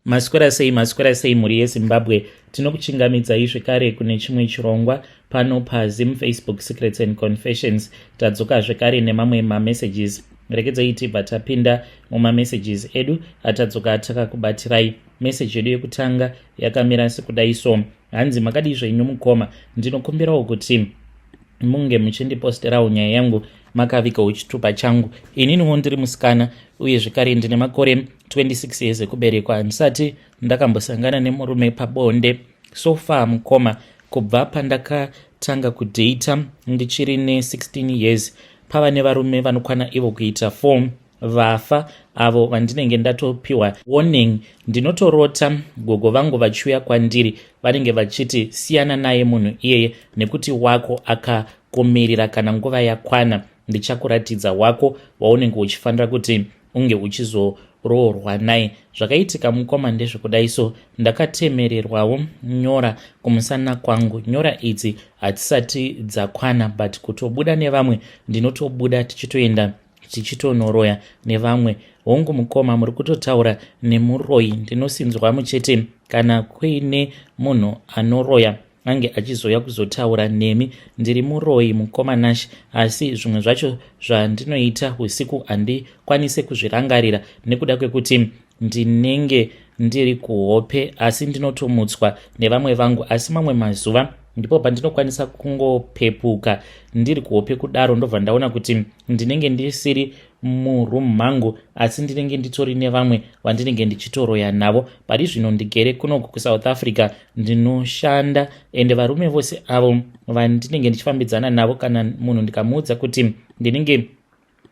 Maswera sei, maswera sei mhuri yeZimbabwe. Tinokuchingamidzai zvekare kune chimwe chirongwa pano paZim Facebook Secrets and Confessions. Tadzoka zvekare nemamwe mamessages. Rekedzai tibva tapinda mumamessages edu atadzoka takakubatirai. Message yedu yekutanga yakamira sekudai so. Hanzi makadii zvenyu mukoma, ndinokumbirawo kuti munge muchindiposterawo nyaya yangu makavigawo chitupa changu. Ininiwo ndiri musikana uye zvekare ndine makore 26 years ekuberekwa. Handisati ndakambosangana nemurume pabonde so far mukoma. Kubva pandakatanga kudhata ndichiri ne16 years, pava nevarume vanokwana ivo kuita 4 vafa avo vandinenge ndatopiwa warning. Ndinotorota gogo vangu vachiuya kwandiri, vanenge vachiti siyana naye munhu iyeye nekuti wako akakumirira, kana nguva yakwana ndichakuratidza wako waunenge uchifanira kuti unge uchizoroorwa naye. Zvakaitika mukoma ndezvekudai so, ndakatemererwawo nyora kumusana kwangu. Nyora idzi hadzisati dzakwana, but kutobuda nevamwe ndinotobuda, tichitoenda tichitonoroya nevamwe. Hongu mukoma, muri kutotaura nemuroyi. Ndinosinzwa muchete kana kuine munhu anoroya ange achizouya kuzotaura nemi. Ndiri muroyi mukoma Nash, asi zvimwe zvacho zvandinoita usiku handikwanise kuzvirangarira nekuda kwekuti ndinenge ndiri kuhope, asi ndinotomutswa nevamwe vangu. Asi mamwe mazuva ndipo pandinokwanisa kungopepuka ndiri kuhope kudaro, ndobva ndaona kuti ndinenge ndisiri muroom mangu, asi ndinenge nditori nevamwe vandinenge ndichitoroya navo. Pari zvino ndigere kunoku kuSouth Africa, ndinoshanda, ende varume vose avo vandinenge ndichifambidzana navo, kana munhu ndikamuudza kuti ndinenge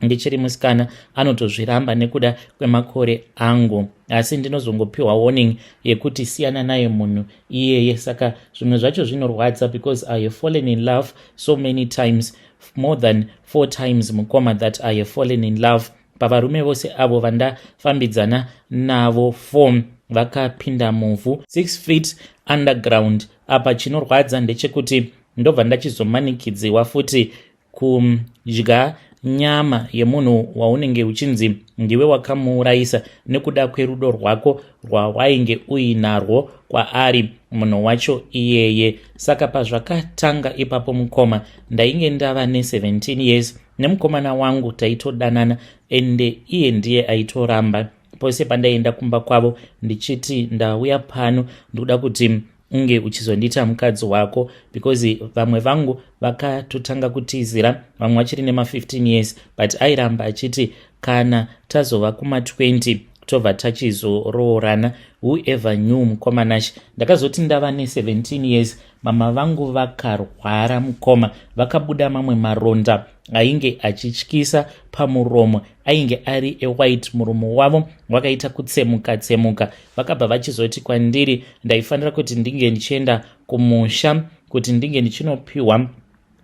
ndichiri musikana, anotozviramba nekuda kwemakore angu, asi ndinozongopiwa warning yekuti siyana naye munhu iyeye. Saka zvimwe zvacho zvinorwadza because I have fallen in love so many times, more than four times mukoma that I have fallen in love. Pavarume vose avo vandafambidzana navo, four vakapinda muvhu, 6 feet underground. Apa chinorwadza ndechekuti ndobva ndachizomanikidziwa futi kudya nyama yemunhu waunenge uchinzi ndiwe wakamuurayisa nekuda kwerudo rwako rwawainge uinarwo kwaari munhu wacho iyeye. Saka pazvakatanga ipapo mukoma, ndainge ndava ne17 years. Nemukomana wangu taitodanana, ende iye ndiye aitoramba pose pandaienda kumba kwavo ndichiti ndauya pano, ndikuda kuti unge uchizondiita mukadzi wako, because vamwe vangu vakatotanga kutizira, vamwe vachiri nema15 years, but airamba achiti kana tazova kuma20 tobva tachizoroorana. Whoever knew mukoma Nash, ndakazoti ndava ne17 years, mama vangu vakarwara mukoma, vakabuda mamwe maronda ainge achityisa pamuromo, ainge ari ewhite. Muromo wavo wakaita kutsemuka tsemuka. Vakabva vachizoti kwandiri ndaifanira kuti ndinge ndichienda kumusha kuti ndinge ndichinopiwa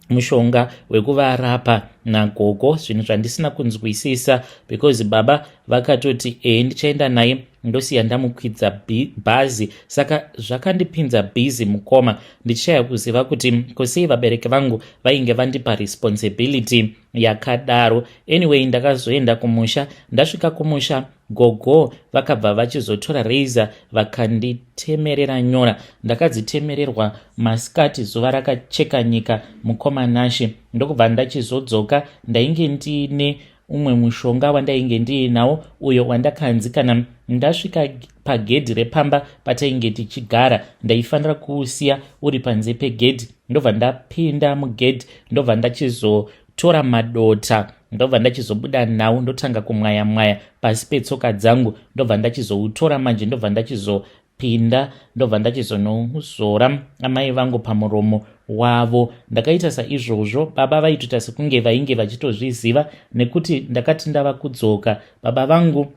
mushonga wekuvarapa nagogo, zvinhu zvandisina kunzwisisa because baba vakatoti ee, ndichaenda naye, ndosiya ndamukwidza bhazi. Saka zvakandipinza bhizi mukoma, ndichishaya kuziva kuti kosei vabereki vangu vainge vandipa responsibility yakadaro. Anyway, ndakazoenda kumusha. Ndasvika kumusha, gogo vakabva vachizotora razor vakanditemerera nyora. Ndakadzitemererwa masikati, zuva rakacheka nyika mukoma Nashe. Ndokubva ndachizodzoka, ndainge ndiine umwe mushonga wandainge ndiinawo, uyo wandakanzi kana ndasvika pagedhi repamba patainge tichigara, ndaifanira kuusiya uri panze pegedhi. Ndobva ndapinda mugedhi, ndobva ndachizotora madota, ndobva ndachizobuda nawo, ndotanga kumwaya mwaya pasi petsoka dzangu, ndobva ndachizoutora manje, ndobva ndachizopinda, ndobva ndachizonozora amai vangu pamuromo wavo. Ndakaita saizvozvo. Baba vaitoita sekunge vainge vachitozviziva, nekuti ndakati ndava kudzoka, baba vangu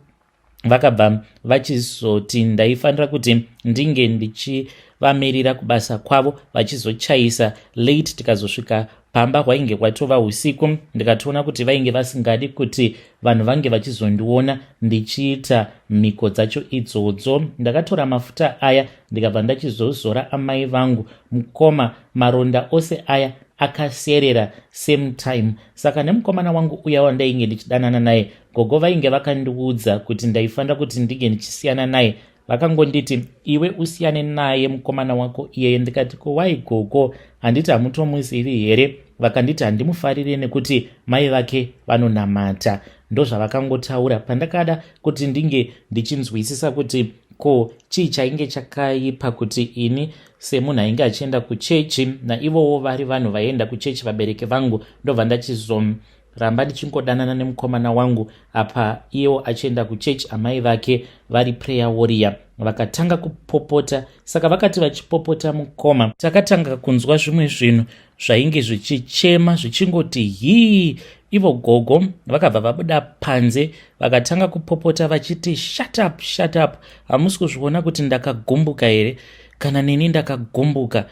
vakabva vachizoti ndaifanira kuti ndinge ndichivamirira kubasa kwavo vachizochaisa late. Tikazosvika pamba hwainge hwatova usiku. Ndikatoona kuti vainge vasingadi kuti vanhu vange vachizondiona ndichiita mhiko dzacho idzodzo. Ndakatora mafuta aya, ndikabva ndachizozora amai vangu mukoma. Maronda ose aya akaserera same time. Saka nemukomana wangu uya wandainge ndichidanana naye, gogo vainge vakandiudza kuti ndaifanira kuti ndinge ndichisiyana naye. Vakangonditi, "Iwe usiyane naye mukomana wako iyeye." Ndikati, "Ko why, gogo? Handiti hamutomuzivi here?" Vakanditi handimufariri nekuti mai vake vanonamata. Ndozvavakangotaura. Pandakada kuti ndinge ndichinzwisisa kuti ko chii chainge chakaipa kuti ini semunhu ainge achienda kuchechi, naivowo vari vanhu vaienda kuchechi vabereki vangu, ndobva ndachizoramba ndichingodanana nemukomana wangu, apa iyewo achienda kuchechi, amai vake vari prayer warrior. Vakatanga kupopota. Saka vakati vachipopota, mukoma, takatanga kunzwa zvimwe zvinhu zvainge zvichichema zvichingoti hii. Ivo gogo vakabva vabuda panze, vakatanga kupopota vachiti, "Shut up, shut up! Hamusi kuzviona kuti ndakagumbuka here? Kana neni ndakagumbuka."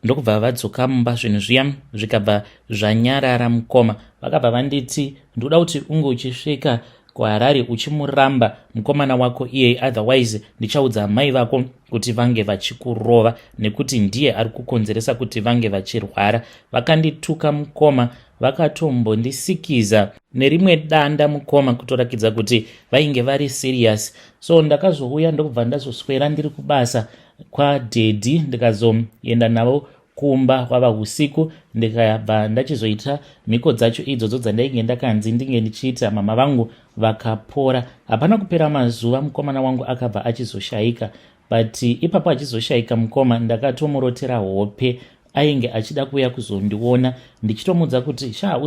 Ndokubva vadzoka mumba, zvinhu zviya zvikabva zvanyarara. Mukoma, vakabva vanditi, "Ndoda kuti unge uchisvika kuHarare uchimuramba mukomana wako iyeye, otherwise ndichaudza amai vako kuti vange vachikurova, nekuti ndiye ari kukonzeresa kuti vange vachirwara." Vakandituka, mukoma, vakatombondisikiza nerimwe danda, mukoma, kutorakidza kuti vainge vari serious. So ndakazouya, ndokubva ndazoswera ndiri kubasa kwadaddy, ndikazoenda navo kumba kwava usiku, ndikabva ndachizoita mhiko dzacho idzodzo dzandainge ndakanzi ndinge ndichiita. Mama vangu vakapora. Hapana kupera mazuva, mukomana wangu akabva achizoshayika. But ipapo achizoshayika, mukoma, ndakatomurotera hope ainge achida kuuya kuzondiona, ndichitomudza kuti, "Sha,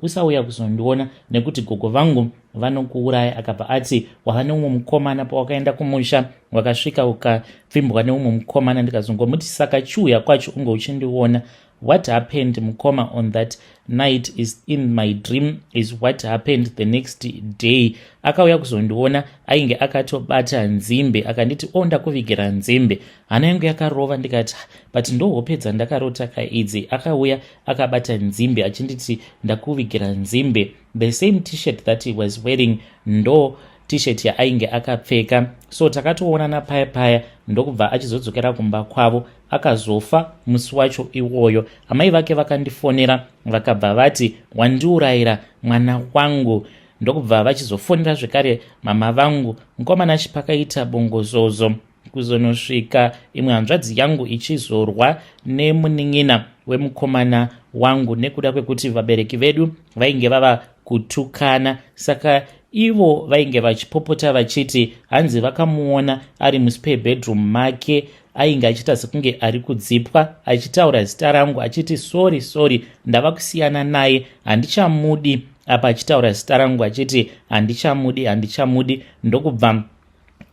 usauya kuzondiona nekuti gogo vangu vanokuuraya." Akabva ati, "Wava neumwe mukomana. Pawakaenda kumusha wakasvika ukapfimbwa neumwe mukomana." Ndikazongomuti, "Saka chiuya kwacho unge uchindiona." What happened, mukoma, on that night is in my dream is what happened the next day. Akauya kuzondiona, ainge akatobata nzimbe. Akanditi, "O, ndakuvigira nzimbe." Hana yangu yakarova, ndikati, "But ndohope dzandakarota kaidzi?" Akauya akabata nzimbe achinditi, "Ndakuvigira nzimbe." The same T-shirt that he was wearing, ndo T-shirt yaainge akapfeka. So takatoonana paya paya, ndokubva achizodzokera kumba kwavo. Akazofa musi wacho iwoyo. Amai vake vakandifonera, vakabva vati, "Wandiurayira mwana wangu." Ndokubva vachizofonera zvekare mama vangu. Mukomana chipakaita bongozozo kuzonosvika imwe hanzvadzi yangu ichizorwa nemunin'ina wemukomana wangu nekuda kwekuti vabereki vedu vainge vava kutukana. Saka ivo vainge vachipopota vachiti hanzi vakamuona ari muspare bedroom make, ainge achiita sekunge ari kudzipwa, achitaura zita rangu achiti, "Sorry, sorry, ndava kusiyana naye, handichamudi." Apa achitaura zita rangu achiti, "Handichamudi, handichamudi." Ndokubva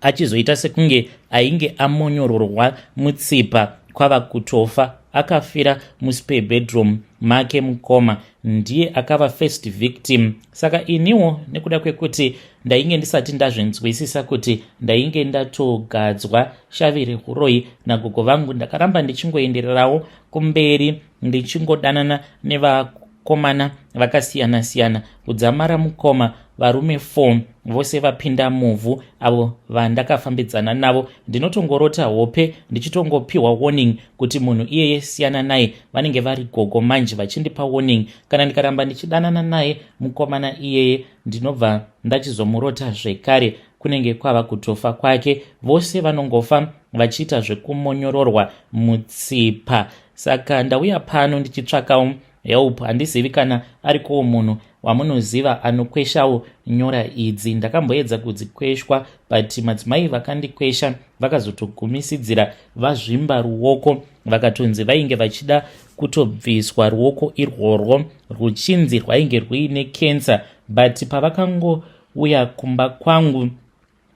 achizoita sekunge ainge amonyororwa mutsipa, kwava kutofa. Akafira muspare bedroom make. Mukoma, ndiye akava first victim. Saka iniwo, nekuda kwekuti ndainge ndisati ndazvinzwisisa kuti ndainge ndatogadzwa shavi reuroyi nagogo vangu, ndakaramba ndichingoendererawo kumberi ndichingodanana nevakomana vakasiyana-siyana. Kudzamara, mukoma, varume 4 vose vapinda muvhu, avo vandakafambidzana navo. Ndinotongorota hope ndichitongopiwa warning kuti munhu iyeye siyana naye. Vanenge vari gogo manje vachindipa warning. Kana ndikaramba ndichidanana naye mukomana iyeye, ndinobva ndachizomurota zvekare, kunenge kwava kutofa kwake. Vose vanongofa vachiita zvekumonyororwa mutsipa. Saka ndauya pano ndichitsvakawo help. Handizivi kana arikowo munhu wamunoziva anokweshawo nyora idzi. Ndakamboedza kudzikweshwa, but madzimai vakandikwesha vakazotogumisidzira vazvimba ruoko, vakatonzi vainge vachida kutobviswa ruoko irworwo, ruchinzi rwainge rwuine kensa. But pavakangouya kumba kwangu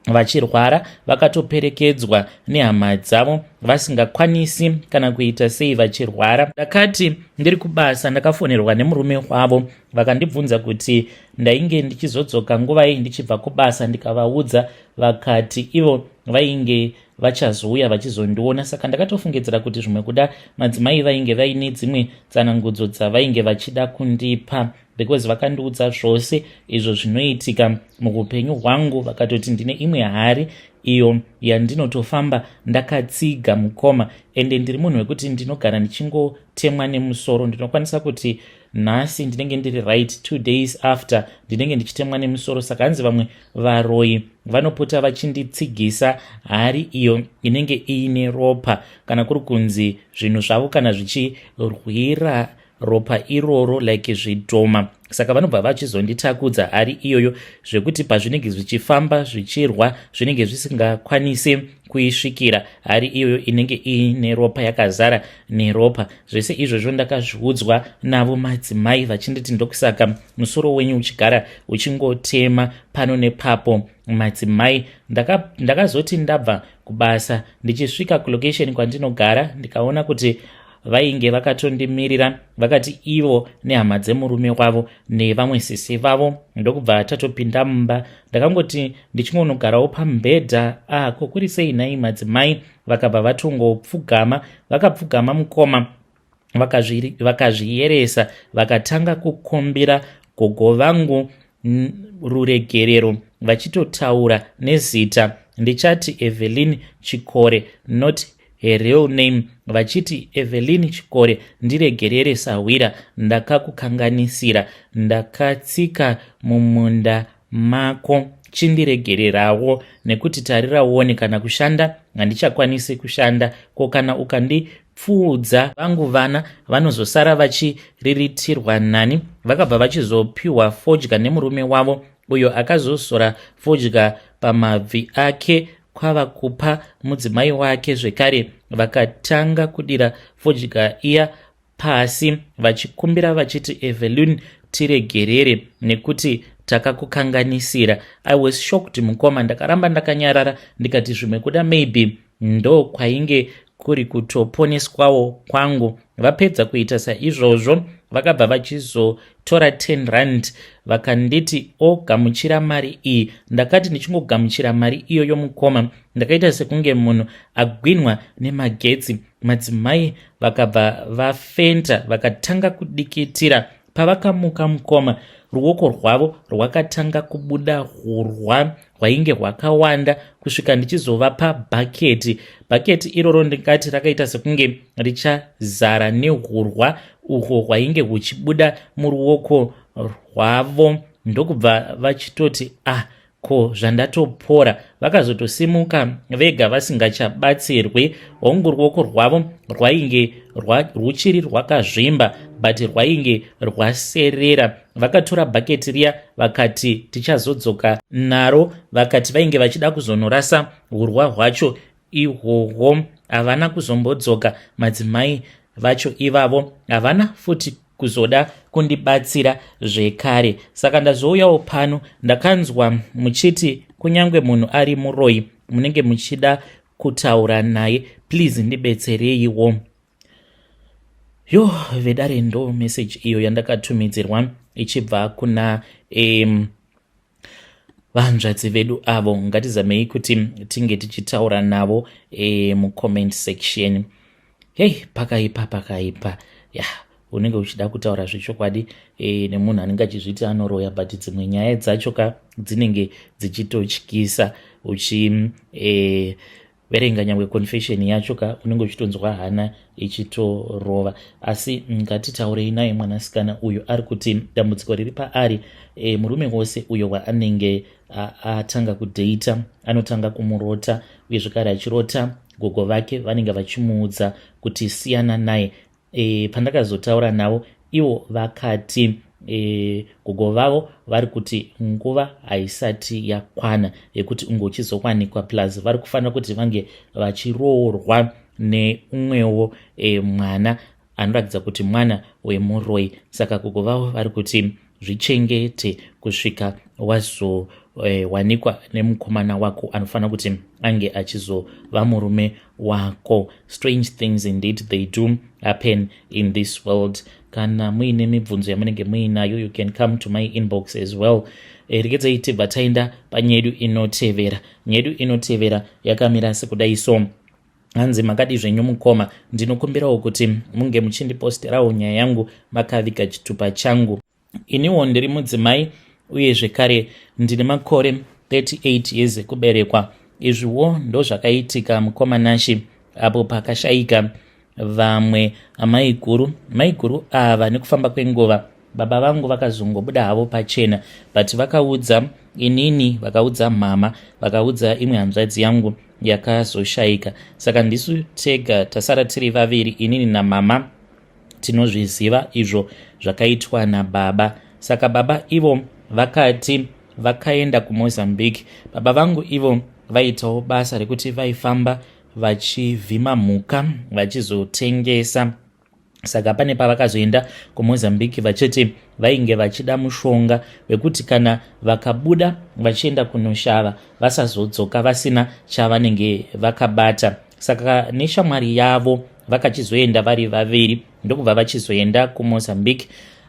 vachirwara, vakatoperekedzwa nehama dzavo, vasingakwanisi kana kuita sei, vachirwara. Ndakati ndiri kubasa, ndakafonerwa nemurume wavo. Vakandibvunza kuti ndainge ndichizodzoka nguvai ndichibva kubasa. Ndikavaudza, vakati ivo vainge vachazouya vachizondiona. Saka ndakatofungidzira kuti zvimwe kuda madzimai vainge vaine dzimwe tsanangudzo dzavainge vachida kundipa. Because vakandiudza zvose izvo zvinoitika muupenyu hwangu, vakatoti ndine imwe hari iyo yandinotofamba ndakatsiga, mukoma. Ende ndiri munhu wekuti ndinogara ndichingotemwa nemusoro. Ndinokwanisa kuti nhasi ndinenge ndiri right, 2 days after ndinenge ndichitemwa nemusoro. Saka hanzi vamwe varoyi vanopota vachinditsigisa hari iyo inenge iine ropa, kana kuri kunzi zvinhu zvavo kana zvichirwira ropa iroro like zvidhoma. Saka vanobva vachizonditakudza hari iyoyo, zvekuti pazvinenge zvichifamba zvichirwa, zvinenge zvisingakwanisi kuisvikira hari iyoyo inenge iine ropa, yakazara neropa. Zvese izvozvo ndakazviudzwa navo madzimai, vachinditi ndokusaka musoro wenyu uchigara uchingotema pano nepapo. Madzimai, ndakazoti ndabva kubasa, ndichisvika kulocation kwandinogara, ndikaona kuti vainge vakatondimirira. Vakati ivo nehama dzemurume wavo nevamwe sisi vavo. Ndokubva tatopinda mumba. Ndakangoti ndichingonogarawo pamubhedha, "Ah, ko kuri sei nhai madzimai?" Vakabva vatongopfugama. Vakapfugama, mukoma, vakazviyeresa, vakatanga kukumbira gogo vangu ruregerero, vachitotaura nezita, ndichati Evelyn Chikore, not her real name, vachiti, "Evelyn Chikore, ndiregerere sahwira, ndakakukanganisira, ndakatsika mumunda mako, chindiregererawo nekuti tarira uone, kana kushanda handichakwanisi kushanda. Ko kana ukandipfuudza, vangu vana vanozosara vachiriritirwa nani?" Vakabva vachizopiwa fodya nemurume wavo, uyo akazosora fodya pamabvi ake kwava kupa mudzimai wake zvekare. Vakatanga kudira fodya iya pasi vachikumbira vachiti, "Evelyn, tiregerere nekuti takakukanganisira." I was shocked, mukoma. Ndakaramba ndakanyarara, ndikati zvimwe kuda maybe ndo kwainge kuri kutoponeswawo kwangu. Vapedza kuita saizvozvo, vakabva vachizotora 10 rand, vakanditi, "Ogamuchira mari iyi." Ndakati ndichingogamuchira mari iyoyo, mukoma, ndakaita sekunge munhu agwinwa nemagetsi. Madzimai vakabva vafenta, vakatanga kudikitira. Pavakamuka, mukoma, ruoko rwavo rwakatanga kubuda hurwa hwainge hwakawanda, kusvika ndichizovapa bhaketi. Bhaketi iroro ndingati rakaita sekunge richazara nehurwa uhwo hwainge huchibuda muruoko rwavo. Ndokubva vachitoti, "Ah, ko zvandatopora." Vakazotosimuka vega vasingachabatsirwi. Hongu, ruoko rwavo rwainge ruchiri rwakazvimba, but rwainge rwaserera. Vakatora bhaketi riya, vakati tichazodzoka naro. Vakati vainge vachida kuzonorasa urwa hwacho ihwohwo. Havana kuzombodzoka madzimai vacho ivavo, havana futi kuzoda kundibatsira zvekare. Saka ndazouyawo pano. Ndakanzwa muchiti kunyange munhu ari muroyi, munenge muchida kutaura naye. Please ndibetsereiwo. Yo, vedare, ndo message iyo yandakatumidzirwa ichibva kuna vanzvadzi vedu avo. Ngatizamei kuti tinge tichitaura navo mucomment section. Hei, pakaipa, pakaipa ya. Yeah, unenge uchida kutaura zvechokwadi nemunhu anenge achizviti anoroya, but dzimwe nyaya dzacho ka dzinenge dzichitotyisa. Uchi verenga nyangwe confession yacho ka, unenge uchitonzwa hana ichitorova. Asi ngatitaurei naye mwanasikana uyu. Ari kuti dambudziko riri paari, murume wose uyo waanenge atanga kudheita anotanga kumurota, uye zvekare achirota gogo vake vanenge vachimuudza kuti siyana naye. Pandakazotaura navo, ivo vakati gogo vavo vari kuti nguva haisati yakwana yekuti unge uchizowanikwa, plus vari kufanira kuti vange vachiroorwa neumwewo mwana anoratidza kuti mwana wemuroi. Saka gogo vavo vari kuti zvichengete kusvika wazowanikwa nemukomana wako anofanira kuti ange achizova murume wako. Strange things indeed, they do happen in this world. Kana muine mibvunzo yamunenge muinayo, you can come to my inbox as well. Regedzai tibva taenda panyedu inotevera. Nyedu inotevera yakamira sekudai so. Hanzi, "Makadi zvenyu mukoma? Ndinokumbirawo kuti munge muchindiposterawo nyaya yangu makaviga chitupa changu." Iniwo ndiri mudzimai uye zvekare ndine makore 38 years ekuberekwa. Izviwo ndozvakaitika mukoma Nashy apo pakashaika vamwe amaiguru. Maiguru ava nekufamba kwenguva baba vangu vakazongobuda havo pachena, but vakaudza inini, vakaudza mama, vakaudza imwe hanzvadzi yangu yakazoshaika. Saka ndisu tega tasara tiri vaviri, inini namama, tinozviziva izvo zvakaitwa nababa. Saka baba ivo vakati vakaenda kuMozambique. Baba vangu ivo vaitawo basa rekuti vaifamba vachivhima mhuka vachizotengesa. Saka pane pavakazoenda kuMozambique vachiti vainge vachida mushonga wekuti kana vakabuda vachienda kunoshava vasazodzoka vasina chavanenge vakabata. Saka neshamwari yavo vakachizoenda vari vaviri, ndokubva vachizoenda kuMozambique.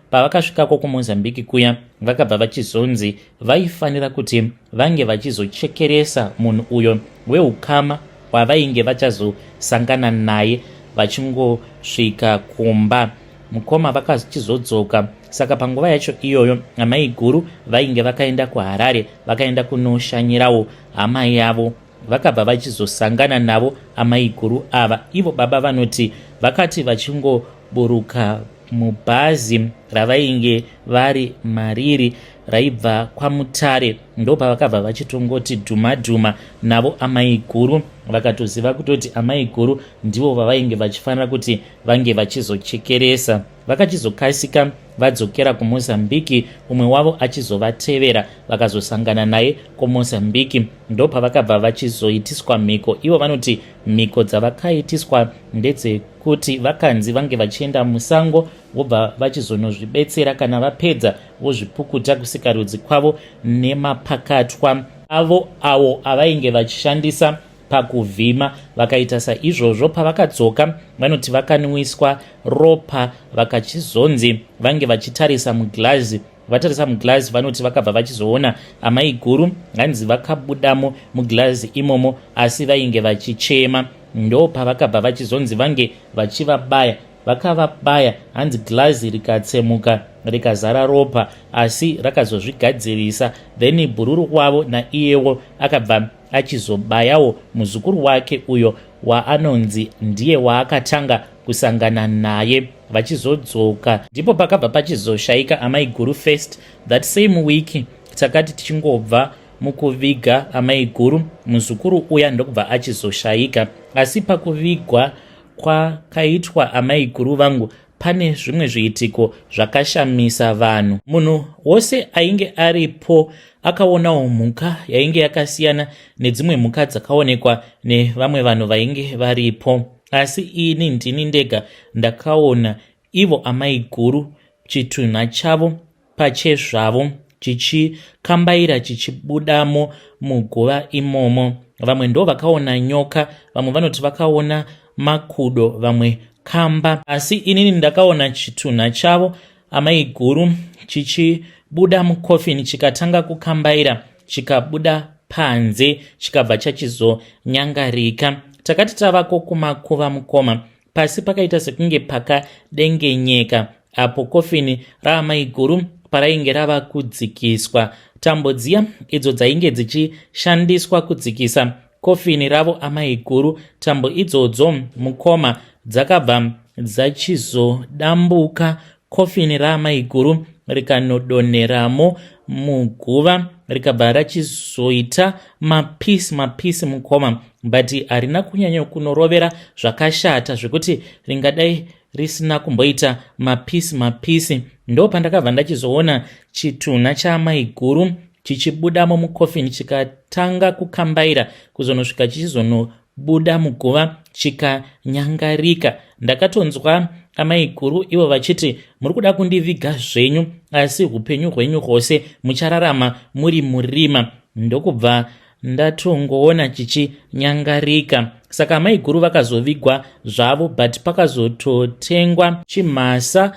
Pavakasvikako kuMozambique kuya, vakabva vachizonzi vaifanira kuti vange vachizochekeresa munhu uyo weukama wavainge vachazosangana naye vachingosvika kumba. Mukoma, vakachizodzoka. Saka panguva yacho iyoyo amai guru vainge vakaenda kuHarare, vakaenda kunoshanyirawo hama yavo. Vakabva vachizosangana navo amai guru ava. Ivo baba vanoti vakati vachingoburuka mubhazi ravainge vari mariri raibva kwaMutare, ndopavakabva vachitongoti dhuma dhuma navo amai guru. Vakatoziva kutoti amai guru ndivo vavainge vachifanira kuti vange vachizochekeresa. Vakachizokasika vadzokera kuMozambique, umwe wavo achizovatevera, vakazosangana naye kuMozambique. Ndopavakabva vachizoitiswa mhiko. Ivo vanoti mhiko dzavakaitiswa ndedzekuti vakanzi vange vachienda musango, vobva vachizonozvibetsera, kana vapedza vozvipukuta kusikarudzi kwavo nemapakatwa avo awo avainge vachishandisa pakuvhima. Vakaita saizvozvo. Pavakadzoka, vanoti vakanwiswa ropa, vakachizonzi vange vachitarisa muglazi. Vatarisa muglazi, vanoti vakabva vachizoona amai guru, hanzi vakabudamo muglazi imomo, asi vainge vachichema. Ndo pavakabva vachizonzi vange vachivabaya. Vakavabaya, hanzi glazi rikatsemuka rikazara ropa, asi rakazozvigadzirisa. Then bhururu wavo naiyewo akabva achizobayawo muzukuru wake uyo waanonzi ndiye waakatanga kusangana naye vachizodzoka. Ndipo pakabva pachizoshayika amai guru first. That same week takati tichingobva mukuviga amai guru, muzukuru uya ndokubva achizoshayika. Asi pakuvigwa kwakaitwa amai guru vangu pane zvimwe zviitiko zvakashamisa vanhu. Munhu wose ainge aripo akaonawo mhuka yainge yakasiyana nedzimwe mhuka dzakaonekwa nevamwe vanhu vainge varipo, asi ini ndini ndega ndakaona ivo amai guru chitunha chavo pachezvavo chichikambaira chichibudamo muguva imomo. Vamwe ndo vakaona nyoka, vamwe vanoti vakaona makudo, vamwe kamba, asi inini ndakaona chitunha chavo amai guru chichibuda mukofini, chikatanga kukambaira, chikabuda panze, chikabva chachizonyangarika. Takati tavako kumakuva, mukoma, pasi pakaita sekunge pakadengenyeka apo kofini raamai guru parainge rava kudzikiswa. Tambo dziya idzo dzainge dzichishandiswa kudzikisa kofini ravo amai guru, tambo idzodzo, mukoma, dzakabva dzachizodambuka, kofini raamai guru rikanodonheramo muguva, rikabva rachizoita mapisi mapisi, mukoma, but harina kunyanya kunorovera zvakashata zvekuti ringadai risina kumboita mapisi mapisi. Ndo pandakabva ndachizoona chitunha chaamai guru chichibudamo mukofini, chikatanga kukambaira kuzonosvika chichizonobuda muguva, chikanyangarika. Ndakatonzwa amai guru ivo vachiti, "Muri kuda kundiviga zvenyu, asi upenyu hwenyu hwose muchararama muri murima." Ndokubva ndatongoona chichinyangarika. Saka amai guru vakazovigwa zvavo, but pakazototengwa chimhasa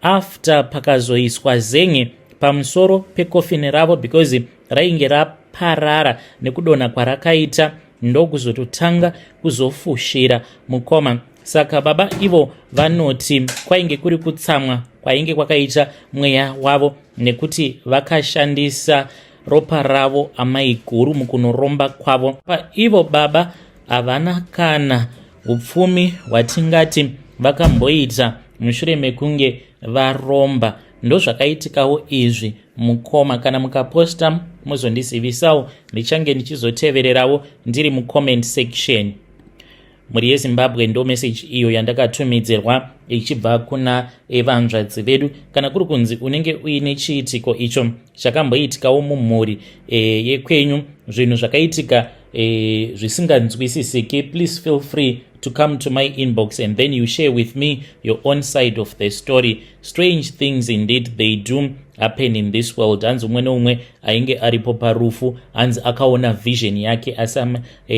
after, pakazoiswa zenge pamusoro pekofini ravo because rainge raparara nekudonha kwarakaita, ndokuzototanga kuzofushira, mukoma. Saka baba ivo vanoti kwainge kuri kutsamwa kwainge kwakaita mweya wavo nekuti vakashandisa ropa ravo amai guru mukunoromba kwavo. Ivo baba havana kana upfumi hwatingati vakamboita mushure mekunge varomba. Ndozvakaitikawo izvi mukoma. Kana mukaposta muzondizivisawo, ndichange ndichizotevererawo ndiri mucomment section. Mhuri yeZimbabwe, ndo meseji iyo yandakatumidzirwa ichibva kuna vanzvadzi vedu. Kana kuri kunzi unenge uine chiitiko icho chakamboitikawo mumhuri yekwenyu, zvinhu zvakaitika zvisinganzwisisiki, please feel free to come to my inbox and then you share with me your own side of the story. Strange things indeed, they do happen in this world. Hanzi umwe neumwe ainge aripo parufu hanzi akaona vision yake, asi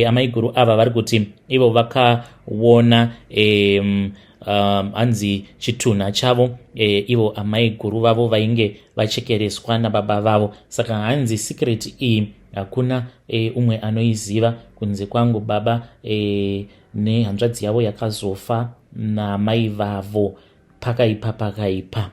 amaiguru ava vari kuti ivo vakaona hanzi chitunha chavo, ivo amaiguru vavo vainge vachekereswa nababa vavo. Saka hanzi secret iyi hakuna umwe anoiziva kunze kwangu baba nehanzvadzi yavo yakazofa namai vavo. Pakaipa, pakaipa.